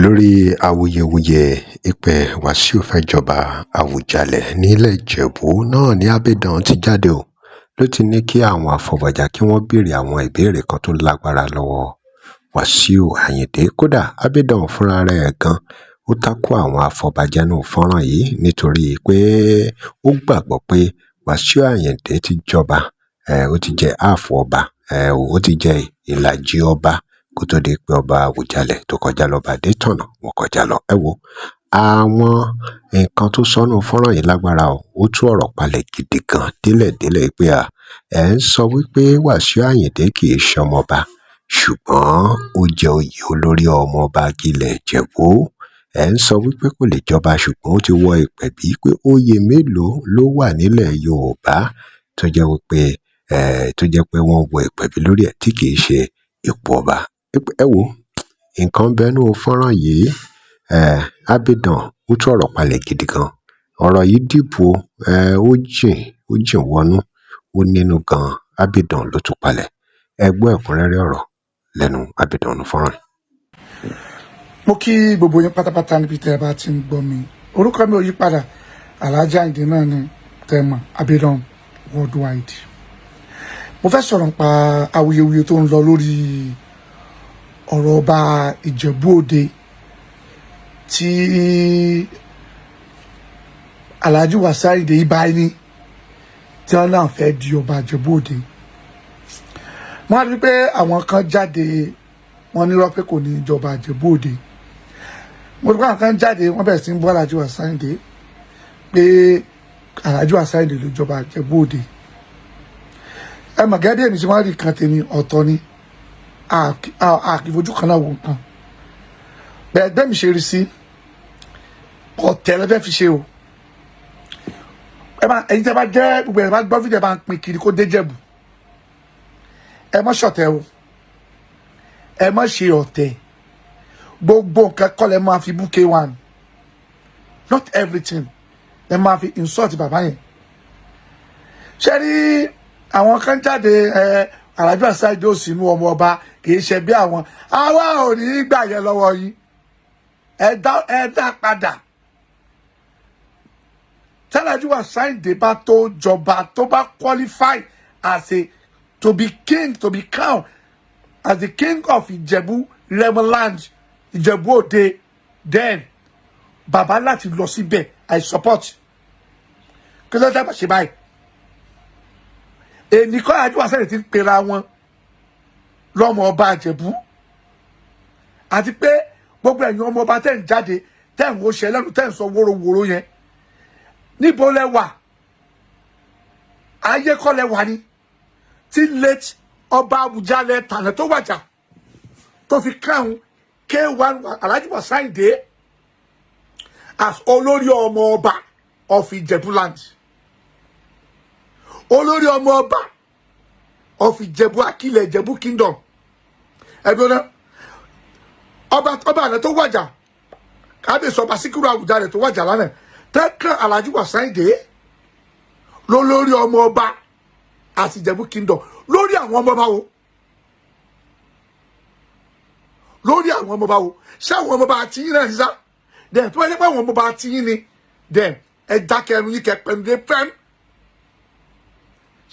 Lórí awuyewuye ìpè Wàsíù fẹ́ẹ́ jọba Àwùjalè nílẹ̀ Ìjẹ̀bù náà ní Abidán ti jáde ó ló ti ní kí àwọn afọbajẹ kí wọ́n béèrè àwọn ìbéèrè kan tó lágbára lọ́wọ́ Wàsíù Ayinde. Kódà Abidán fúnra rẹ̀ gan ó ta ko àwọn afọbajẹ nínú fọ́nrán yìí nítorí pé ó gbàgbọ́ pé Wàsíù Ayinde ti jọba, ó ti jẹ́ ààfù ọba, ó ti jẹ́ ìlàjì ọba kó tó di pé ọba Àwùjalẹ̀ tó kọjá lọ́ba Adétọ̀nà wọn kọjá lọ. Ẹ wo àwọn nǹkan tó sọnù fọ́nrán yìí lágbára o, ó tú ọ̀rọ̀ palẹ̀ gidi gan délẹ̀délẹ̀ pé à ẹ̀ ń sọ wípé Wàsíù Ayinde kì í ṣọmọba, ṣùgbọ́n ó jẹ́ oyè olórí ọmọọba ilẹ̀ Ìjẹ̀bú. Ẹ̀ ń sọ wípé kò lè jọba, ṣùgbọ́n ó ti wọ ìpẹ̀bí. Pé oyè mélòó ló wà nílẹ̀ Yorùbá tó jẹ́ wípé tó jẹ́ pé wọ́n wọ ìpẹ̀bí lórí ẹ̀ tí kì í ṣe ipò ọba? Ẹ wo nǹkan bẹ́ẹ̀ nínú fọ́nrán yìí. Abidán ó tú ọ̀rọ̀ palẹ̀ gidi gan. Ọ̀rọ̀ yìí dìbò, ó jìn, ó jìn wọnú, ó nínú gan. Abidán ló tú palẹ̀. Ẹ gbọ́ ẹ̀kúnrẹ́rẹ́ ọ̀rọ̀ lẹ́nu Abidán nínú fọ́nrán yìí. Mo kí gbogbo yín pátápátá níbi tẹ́ ẹ bá ti ń gbọ́ mi. Orúkọ mi ò yí padà, Alhaji Àyìndé náà ni tẹ́ mọ̀, Abidán worldwide. Mo fẹ́ sọ̀rọ̀ nípa awuyewuye tó ń lọ lórí ọ̀rọ̀ ọba Ìjẹ̀bú Òde tí Alhaji Wasiu Ayinde Ibani tí wọ́n náà fẹ́ di ọba Ìjẹ̀bú Òde. Wọ́n á rí pé àwọn kan jáde, wọ́n nírọ́ pé kò ní ìjọba Ìjẹ̀bú Òde. Mo rí pé àwọn kan jáde, wọ́n bẹ̀rẹ̀ sí ń bú Alhaji Wasiu Ayinde pé Alhaji Wasiu Ayinde ló jọba Ìjẹ̀bú Òde. Ẹ mọ̀ gẹ́gẹ́ bí èmi ṣe máa rí nǹkan tèmi, ọ̀tọ̀ ni, àkìfojú kan náà wò nǹkan bẹ́ẹ̀. Bẹ́ẹ̀ mi ṣe rí sí ọ̀tẹ̀ lẹ́fẹ̀ẹ́ fi ṣe o. Ẹ máa, ẹ̀yin tẹ́ bá jẹ́ gbogbo ẹ̀ bá gbọ́ fídíò, ẹ bá ń pín kiri kó dé Jẹ̀bù. Ẹ má ṣọ̀tẹ̀ o, ẹ má ṣe ọ̀tẹ̀. Gbogbo nǹkan kọ́ lẹ máa fi bú K1. Not everything lẹ máa fi insult bàbá yẹn. Ṣé rí àwọn kan jáde, ẹ Alhaji Wasiu Ayinde sínú ọmọ ọba, kì í ṣe bí àwọn. Àwa ò ní í gbà yẹn lọ́wọ́ yín. Ẹ dá padà. Tí Alhaji Wasiu Ayinde bá tó jọba, tó bá qualify as a to be king, to be crowned as the king of Ìjẹ̀bú Rẹ́mọland, Ìjẹ̀bú Òde, then bàbá láti lọ síbẹ̀. I support. Kí ló dábàá ṣe báyìí? Èyí kọ́ Alhaji Wasiu Ayinde ti ń pera wọn lọ́mọ ọba Ìjẹ̀bú, àti pé gbogbo ẹ̀yin ọmọ ọba tẹ̀ ń jáde, tẹ̀ ń wọṣẹ́ lẹ́nu, tẹ̀ ń sọ wóróworó yẹn, níbo lẹ wà? Ayé kọ́ lẹ wà ní tí late ọba Àwùjalẹ̀ tànà tó wàjà tó fi crown K1 Alhaji Wasiu Ayinde as olórí ọmọ ọba of Ìjẹ̀bú land, olórí ọmọ ọba of Ìjẹ̀bú Akilẹ̀, Ìjẹ̀bú kingdom. Ẹgbẹ́ náà, ọba àná tó wàjà, kábíyèsí ọba Síkírù Àwùjalẹ̀ tó wàjà lánàá, tẹ́kàn Alhaji Wasiu Ayinde lólórí ọmọ ọba àti Ìjẹ̀bú kingdom. Lórí àwọn ọmọ ọba wo? Lórí àwọn ọmọ ọba wo? Ṣé àwọn ọmọ ọba àti yín náà sísá? Then tó bá yẹ pé àwọn ọmọ ọba àti yín ni, then ẹ dákẹ́ ẹnu yín, kẹ pẹ̀lú dé fẹ́m.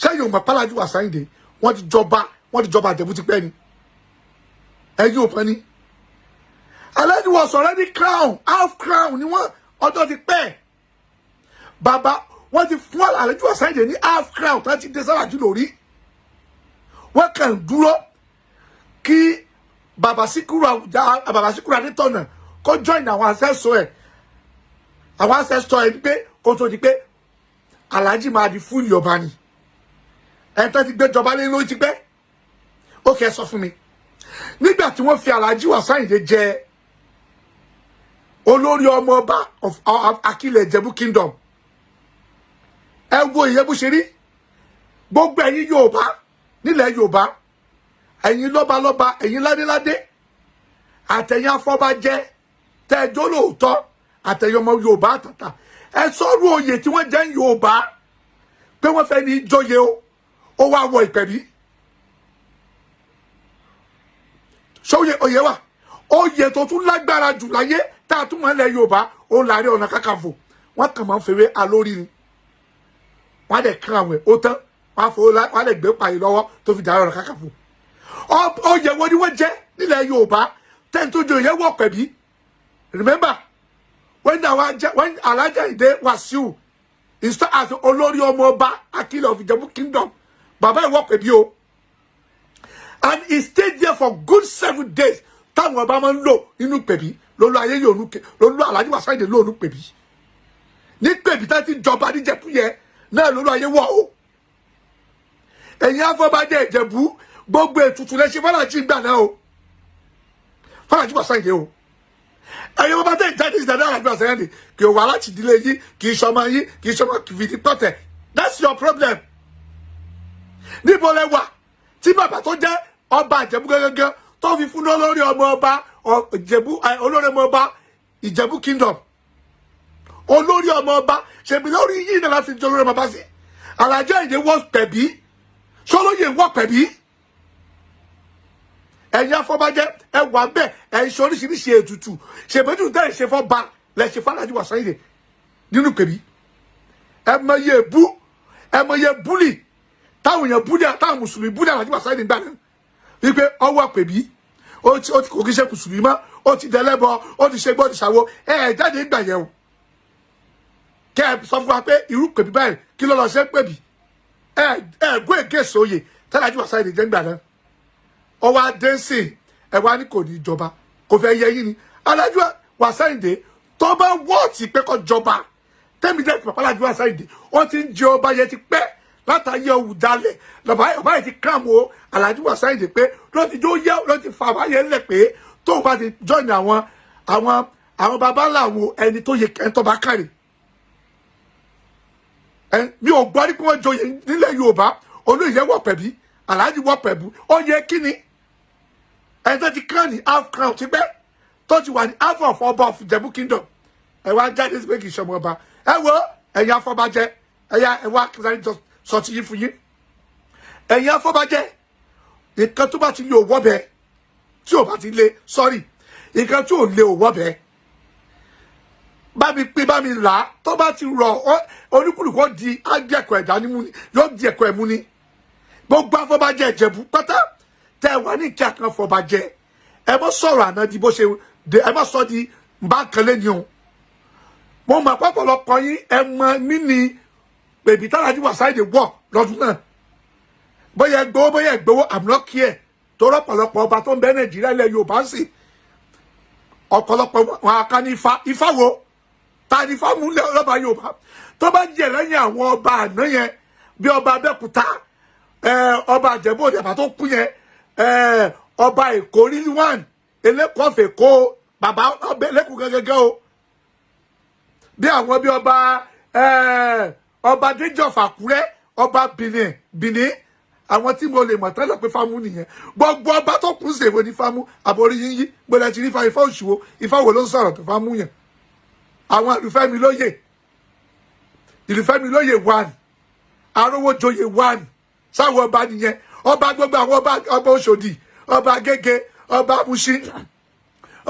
Ṣé yóò mọ̀ p'Alhaji Wasiu Ayinde wọ́n ti jọba, wọ́n ti jọba Ìjẹ̀bú ti pẹ́ ni? Ẹ̀yin ò pẹ́ ni. Alhaji was already crown, half crown ni wọ́n. Ọjọ́ ti pẹ́ bàbá wọ́n ti fún Alhaji Wasiu Ayinde ní half crown tó ti dé sáwàjú lórí. Wọ́n kàn dúró kí bàbá Síkírù Àwùjá, bàbá Síkírù Adétọ̀nà kó join àwọn ancestor ẹ̀, àwọn ancestor ẹ̀, pé kó tó di pé Alhaji máa di fún ìyọba ni. Ẹ̀ tó ti gbé jọba lé lórí ti pẹ́. Ó kẹ́ sọ fún mi, nígbà tí wọ́n fi Alhaji Wasiu Ayinde jẹ olórí ọmọ ọba of Akilẹ̀ Ìjẹ̀bú kingdom, ẹ wo ìyẹn bó ṣe rí. Gbogbo ẹ̀yin Yorùbá nílẹ̀ Yorùbá, ẹ̀yin lọ́balọ́ba, ẹ̀yin ládéládé, àtẹ̀yin afọbajẹ tẹ́jọ́ lóòótọ́, àtẹ̀yin ọmọ Yorùbá àtàtà, ẹ sọ́rú oyè tí wọ́n jẹ́ ń Yorùbá pé wọ́n fẹ́ ní ìjọyè o, ó wá wọ ìpẹ̀bí sọ́yè oyè wà. Oyè tó tún lágbára jù láyé tá a tún mọ̀ nílẹ̀ Yorùbá, òun l'Ààrẹ Ọ̀nà Kakanfò. Wọ́n kàn máa ń fèrè alórí ni, wọ́n á dẹ̀ kán àwọn ẹ̀, ó tán. Wọ́n á fowó, wọ́n á dẹ̀ gbé pààyè lọ́wọ́ tó fi dàrẹ́ Ọ̀nà Kakanfò. Oyè wo ni wọ́n jẹ́ nílẹ̀ Yorùbá tẹ́ni tó jẹ́ oyè wọ̀ pẹ̀bí? Remember when Alhaji Ayinde Wasiu installed as olórí ọmọ ọba Akilẹ̀ of Ijebu Kingdom, bàbá ìwọ pẹ̀bí o, and he stayed there for good 7 days táwọn ọba máa ń lò nínú pẹ̀bí. Lólu ayé yóò nú lólu Alhaji Wasiu Ayinde lóònú pẹ̀bí ní pẹ̀bí tá ti jọba níjẹ̀bú yẹn náà lólu ayé wọ̀ o. Ẹ̀yin afọbajẹ Ìjẹ̀bú, gbogbo ètùtù lẹ ṣe fọlájì gbà náà o, fọlájì Wasiu Ayinde o. Ẹ̀yin bàbá tẹ̀ jáde sí dáadáa, Alhaji Wasiu Ayinde kì í wà láti ìdílé yín, kì í ṣọmọ yín, kì í ṣọmọ fìdí pọ̀tẹ̀. That's your problem. Níbo lẹ wà tí bàbá tó jẹ́ ọba Ìjẹ̀bú gẹ́gẹ́ tó fi fún olórí ọmọ ọba Ìjẹ̀bú, olórí ọmọ ọba Ìjẹ̀bú Kingdom, olórí ọmọ ọba ṣèbí lórí yìí náà láti jẹ olórí ọmọ ọba sí? Alhaji Ayinde wọ pẹ̀bí, sọlóye wọ pẹ̀bí. Ẹ̀yin afọbajẹ, ẹ wà bẹ́ẹ̀, ẹ̀ ń ṣe oríṣiríṣi ètùtù. Ṣèbẹ́tù tẹ́ ẹ̀ ṣe fọ́ ba lẹ̀ ṣe f'Alhaji Wasiu Ayinde nínú pẹ̀bí. Ẹ mọ iye bú, ẹ mọ iye bully táwọn èèyàn bully, táwọn mùsùlùmí bully Alhaji Wasiu Ayinde gbà náà wípé ọwọ́ pẹ̀bí, ó ti kò kí ṣe mùsùlùmí mọ́, ó ti dẹlẹ́bọ, ó ti ṣe gbọ́, ti ṣàwo. Ẹ ẹ jáde gbà yẹn o, kẹ ẹ sọ fún wa pé irú pẹ̀bí báyìí, kí ló lọ ṣe pẹ̀bí? Ẹ ẹ gbọ́ èké sóye t'Alhaji Wasiu Ayinde jẹ́ gbà náà. Ọwọ́ adẹ́sìn, ẹ wá ní kò ní jọba, kò fẹ́ yẹ yín ni. Alhaji Wasiu Ayinde tó bá wọ́ọ̀tì pé kó jọba, tẹ́mi dẹ́ pàpà Alhaji Wasiu Ayinde, wọ́n ti ń jẹ ọba yẹn ti pẹ́ látàyè Ọ̀wùjalẹ̀. Lọ́ba ọba yẹn ti kram o Alhaji Wasiu Ayinde pé ló ti jó yẹ, ló ti fa àbáyé ńlẹ̀ pé tóun bá ti join àwọn baba ńlá àwọn ẹni tó yẹ ẹni tó bá kárì. Mi ò gbọ́ ní pé wọ́n joyè nílẹ̀ Yorùbá, olóyè wọ̀ pẹ̀bí, Alhaji wọ̀ pẹ̀bú. Ó yẹ kí ni ẹni tó ti crown ní half crown ti pẹ́, tó ti wà ní half of ọba of Ìjẹ̀bú Kingdom. Ẹ wá jáde sí pé kì í ṣọmọ ọba. Ẹ wo, ẹ̀yin afọbajẹ, ẹ̀yà ẹ wá kí sọ ti yín fún yín. Ẹ̀yin afọbajẹ, nǹkan tó bá ti lé òwò bẹ́ẹ̀, tí ò bá ti lé, sorry, nǹkan tí ò lé òwò bẹ́ẹ̀, bá mi pín, bá mi là á, tó bá ti rọ̀, oníkùlùkù ó di ágbẹ̀kọ̀ ẹ̀dá nímú ni, yóò di ẹ̀kọ́ ẹ̀mú ni. Gbogbo afọbajẹ Ìjẹ̀bú pátá tẹ ẹ wà ní ìkí àkàn fọbajẹ, ẹ mọ sọ̀rọ̀ àná di bó ṣe de, ẹ mọ sọ di nbà kan lẹ́ni o. Mo mọ̀ pọ̀pọ̀lọpọ̀ yín, ẹ mọ mí ni bèbí t'Alhaji Wasiu Ayinde wọ̀ lọ́dún náà. Bóyá ẹ gbowó, bóyá ẹ gbowó, I'm not care. Tó rọpọlọpọ ọba tó ń bẹ Nàìjíríà, ilẹ̀ Yorùbá ń sìn, ọ̀pọ̀lọpọ̀ wọn aka ní ifá. Ifá wo? Ta ni ifá mú lọ́ba Yorùbá tó bá jẹ lẹ́yìn àwọn ọba àná yẹn, bí ọba Abẹ́òkúta, ọba Ìjẹ̀bú Òde àbá tó kú yẹn, ọba Èkó Rilwan Elékọ̀ọ́fẹ̀ Èkó, bàbá ọbẹ̀ lẹ́kùn gẹ́gẹ́ o, bí àwọn bí ọba ọba Déjì of Àkúrẹ́, ọba Benin Benin, àwọn tí mo lè mọ̀ tẹ́lẹ̀ pé fámú nìyẹn. Gbogbo ọba tó kù ṣèwé ní fámú àbórí yíyí gbọdọ̀ ti rí ifá. Ifá òṣùwò, ifá wo ló ń sọ̀rọ̀ tó fámú yẹn? Àwọn ìlúfẹ́mi lóye, ìlúfẹ́mi lóye one, arówójoyè one, sáwọn ọba nìyẹn. Ọba gbogbo àwọn ọba, ọba Òṣòdì, ọba Agége, ọba Mushin,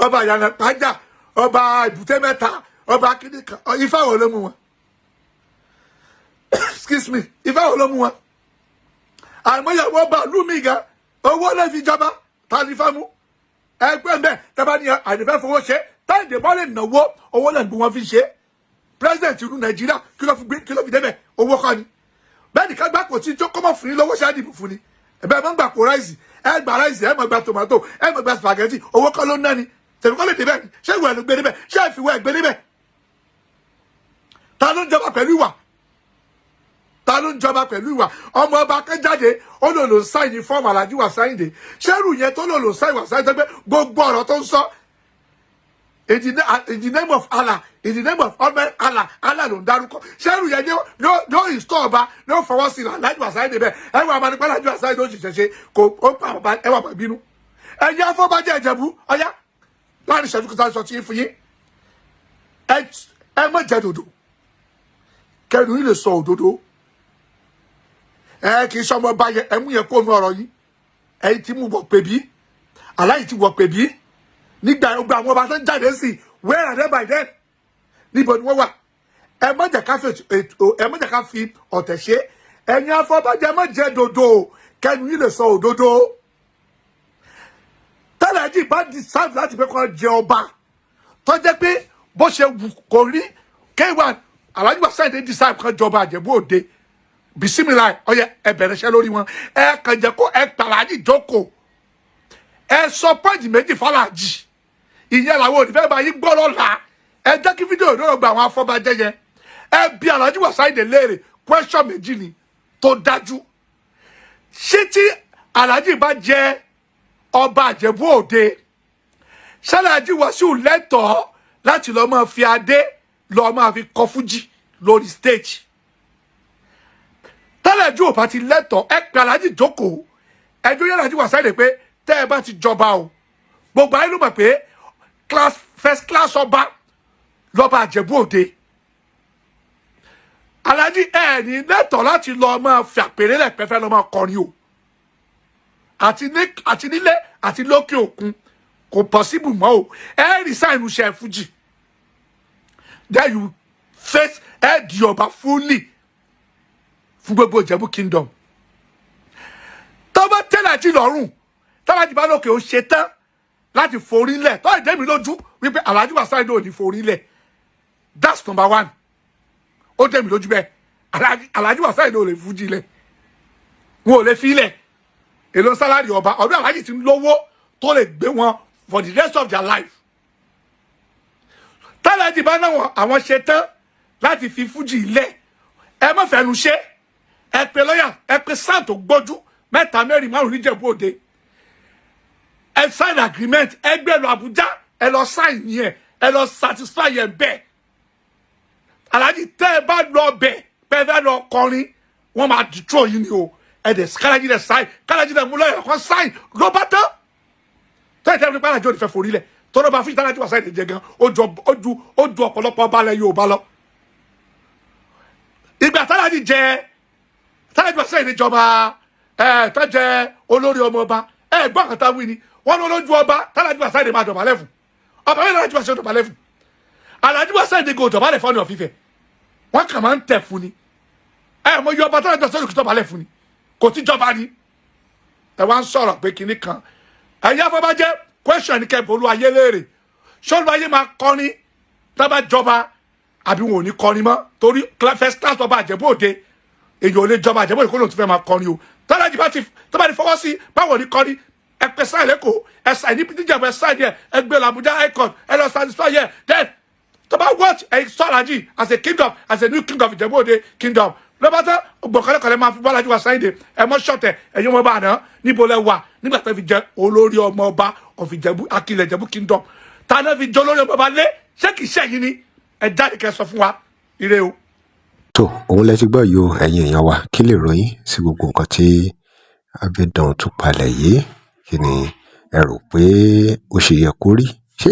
ọba Ìyànà Pàjá, ọba Èbúté Mẹ́ta, ọba kìnìkan, ifá wo ló mú wọn? Excuse me, ifá wo ló mú wọn? Àmọ́yàwó ọba ìlú mi gan, owó lè fi jọba. Ta ni fẹ́ mú ẹgbẹ́ mbẹ́ tẹ́bá ní àdìfẹ́ fowó ṣe? Táyìndé bọ́ lè náwó, owó lè gbé wọn fi ṣe. President ìlú Nàìjíríà, kí ló fi gbé, kí ló fi débẹ̀? Owó kọ́ ni. Bẹ́ẹ̀ ni ká gbà kò tí tó kọ́mọ̀ fún yín lọ́wọ́ ṣáà dìbò fún ni. Ẹ̀bẹ̀ máa ń gbà kó rice, ẹ gbà rice, ẹ máa gba tomato, ẹ máa gba spaghetti. Owó kọ́ ló ń ná ni. Tẹ̀mí kọ́ lè débẹ̀ ni. Ṣé ìwẹ̀ ló gbé débẹ̀? Ṣé ìfìwẹ̀ ẹ̀ gbé débẹ̀? Ta ló ń jọba pẹ̀lú ìwà? Ta ló ń jọba pẹ̀lú ìwà? Ọmọ ọba kan jáde, ó lò lò ń sign fọ́ọ̀mù Alhaji Wasiu Ayinde. Ṣẹ́rù yẹn tó lò lò ń sign Wasiu Ayinde pé gbogbo ọ̀rọ̀ tó ń sọ in the name of Allah, in the name of Almighty Allah, Allah ló ń dárúkọ. Ṣẹ́rù yẹn yóò install ọba, yóò fọwọ́ sí Alhaji Wasiu Ayinde bẹ́ẹ̀? Ẹ wà máa nípa Alhaji Wasiu Ayinde ó ṣiṣẹ́ ṣe kò ó pa bàbá, ẹ wà máa bínú. Ẹ̀yin afọbajẹ Ìjẹ̀bú, ọ̀yá, láàrin ìṣẹ́jú kan sọ tí ń fún yín, ẹ má jẹ dòdò kẹnu yìí lè sọ òdodo. Ẹ kì í sọmọ bá yẹ, ẹ mú yẹn kó nu ọ̀rọ̀ yìí. Ẹ̀yin tí mú wọ pèbí, aláyìí ti wọ pèbí. Nígbà gbogbo àwọn ọba tó ń jáde sí, where are they by then? Níbo ni wọ́n wà? Ẹ má jẹ́ ká fi ọ̀tẹ̀ ṣe. Ẹ̀yin afọbajẹ, má jẹ́ dodo kẹ́nu yìí lè sọ òdodo. Tẹ́lẹ̀jì bá deserve láti pé kó jẹ ọba, tó jẹ́ pé bó ṣe wù kó rí, K1, Alhaji Wasiu Ayinde deserve kan jọba Ìjẹ̀bú Òde. Bisimilayi, ọyẹ, ẹ bẹ̀rẹ̀ iṣẹ́ lórí wọn. Ẹ kàn jẹ́ kó ẹ pàlàjì jókòó, ẹ sọ point méjì fàlàjì. Ìyẹn làwọn òní fẹ́ bá yín gbọ́ lọ́la. Ẹ jẹ́ kí fídíò ìdúró gba àwọn afọbajẹ yẹn. Ẹ bi Alhaji Wasiu Ayinde léèrè question méjì ni tó dájú. Ṣé tí Alhaji bá jẹ ọba Ìjẹ̀bú Òde, ṣ'Alhaji Wasiu lẹ́tọ̀ọ́ láti lọ́ọ́ máa fi adé lọ́ọ́ máa fi kọ fújì lórí stage? Tẹ́lẹ̀jú ò bá ti lẹ́tọ̀ọ́, ẹ pè Alhaji jókòó, ẹjọ́ yẹn Alhaji Wasiu Ayinde pé tẹ́ ẹ bá ti jọba o, gbogbo ayé ló mọ̀ pé class, first class ọba lọ́ba Ìjẹ̀bú Òde. Alhaji, ẹ ní lẹ́tọ̀ọ́ láti lọ́ọ́ máa fi àpèrè lẹ́pẹ́fẹ́ lọ́ọ́ máa kọrin o, àti ní àti nílé àti lókè òkun. Kò possible mọ́ o. Ẹ resign iṣẹ́ fújì, then you face, ẹ di ọba fully fún gbogbo Ìjẹ̀bú kingdom. Tó bá tẹ́lẹ̀ àti lọ́rùn, tọ́lájì bá lókè ó ṣe tán láti forí lẹ̀, tó ìdẹ́ mi lójú wípé Alhaji Wasiu Ayinde ò ní forí lẹ̀. That's number one. Ó dẹ́ mi lójú bẹ́ẹ̀. Alhaji Wasiu Ayinde ò lè fújì lẹ̀, wọn ò lè fi lẹ̀. Èlò salary ọba ọdún Alhaji ti ń lówó tó lè gbé wọn for the rest of their life. Tọ́lájì bá náà àwọn ṣe tán láti fi fújì lẹ̀, ẹ má fẹnu ṣe. Ẹ pe lọ́yà, ẹ pe sáà tó gbójú mẹ́ta, mẹ́rin, márùn níjẹ̀bú Òde. Ẹ sign agreement, ẹ gbé lọ Àbújá, ẹ lọ sign yẹn, ẹ lọ satisfy yẹn bẹ́ẹ̀. Alhaji, tẹ́ ẹ bá lọ bẹ̀ pẹ́ fẹ́ lọ kọrin, wọ́n máa dìtró yín ni o. Ẹ dẹ̀ kálájí dẹ̀ sign, kálájí dẹ̀ mú lọ́yà kan sign ló bá tán. Tẹ́lẹ̀ tẹ́lẹ̀ nípa alájọ́ ìfẹ́ forí lẹ̀ tọ́lọ́ bá fíjì tálájí Wasiu Ayinde jẹ gan, ó ju ọ̀pọ̀lọpọ̀ ọba lẹ̀ Yorùbá lọ. Ìgbà tálájí jẹ, tálájí Wasiu Ayinde jọba, ẹ tó jẹ olórí ọmọ ọba, ẹ gbọ́ àkàtà wí ni wọ́n ní olójú ọba. Tálájí Wasiu Ayinde máa dọ̀bálẹ̀ fún ọba mẹ́rin. Tálájí Wasiu dọ̀bálẹ̀ fún Alhaji Wasiu Ayinde kò dọ̀bálẹ̀ fún Ọọ̀ni of Ifẹ̀, wọ́n kàn máa ń tẹ̀ fún ni. Ẹ mọ iye ọba tálájí Wasiu Ayinde dọ̀bálẹ̀ fún ni, kò tí jọba ni. Ẹ wá ń sọ̀rọ̀ pé kinní kan. Ẹ̀yin afọbajẹ́, question ní kẹ́ bolú ayé léèrè: ṣọ́lú ayé máa kọrin tábà jọba, àbí wọn ò ní kọrin mọ́? Torí first class ọba Ìjẹ̀bú Òde, èyàn ò lè jọba Ìjẹ̀bú Òde kó lóun tún fẹ́ máa kọrin o. Tọ́lájì bá ti tó bá ti fọwọ́ sí báwo ní kọrin, ẹ pẹ sáì lẹ́kọ̀ọ́, ẹ sáì ní Níjẹ̀bú, ẹ sáì yẹ, ẹ gbé lọ Àbújá high court, ẹ lọ satisfy yẹ. Then tó bá what ẹ sọ Alhaji as a kingdom, as a new king of Ìjẹ̀bú Òde kingdom, lọ́ba tán. Gbọ̀kọ́lẹ́kọ̀lẹ́ máa fi bọ́lá Alhaji Wasiu Ayinde. Ẹ mọ́ ṣọ̀tẹ̀. Ẹ̀yin ọmọ ọba àná, níbo lẹ wà nígbà tó fi jẹ olórí ọmọ ọba of Ìjẹ̀bú, Akilẹ̀ Ìjẹ̀bú kingdom? Ta náà fi jẹ olórí ọmọ ọba lé? Ṣé kìí ṣẹ̀yìn ni? Ẹ jáde kẹ́ sọ fún wa. Ire o. Tó òun lẹ ti gbọ́ yìí o. Ẹ̀yin èèyàn wa, kí lè ròyìn sí gbogbo nǹkan tí Abidjan tún palẹ̀ yìí? Kí ni ẹ rò pé ó ṣe yẹ kó rí? Ṣé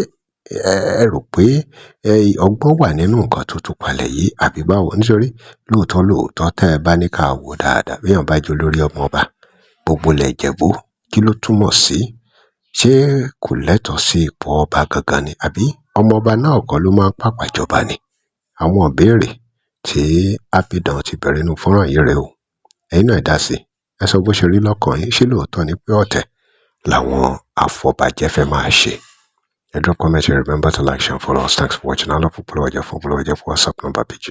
ẹ rò pé ọgbọ́n wà nínú nǹkan tó tún palẹ̀ yìí, àbí báwo? Nítorí lóòótọ́ lóòótọ́, tẹ́ ẹ bá ní ká wò dáadáa, bí èèyàn bá jẹ́ olórí ọmọ ọba gbogbo ilẹ̀ Ìjẹ̀bú, kí ló túmọ̀ sí? Ṣé kò lẹ́tọ̀ọ́ sí ipò ọba gangan ni, àbí ọmọ ọba náà kọ́ ló máa ń pàpà jọba ni? Àwọn ìbéèrè tí Abidjan ti bẹ̀rẹ̀ nínú fọ́nrán yìí rèé o. Ẹ̀yin náà dá sí, ẹ sọ bó ṣe rí lọ́kàn yín. Ṣé lóòótọ́ ni pé ọ̀tẹ̀ làwọn afọbajẹ́ fẹ́ máa ṣe? Ẹ drop comment. Remember to like, share and follow us. Thanks for watching. I love you. Follow for follow for WhatsApp number PG.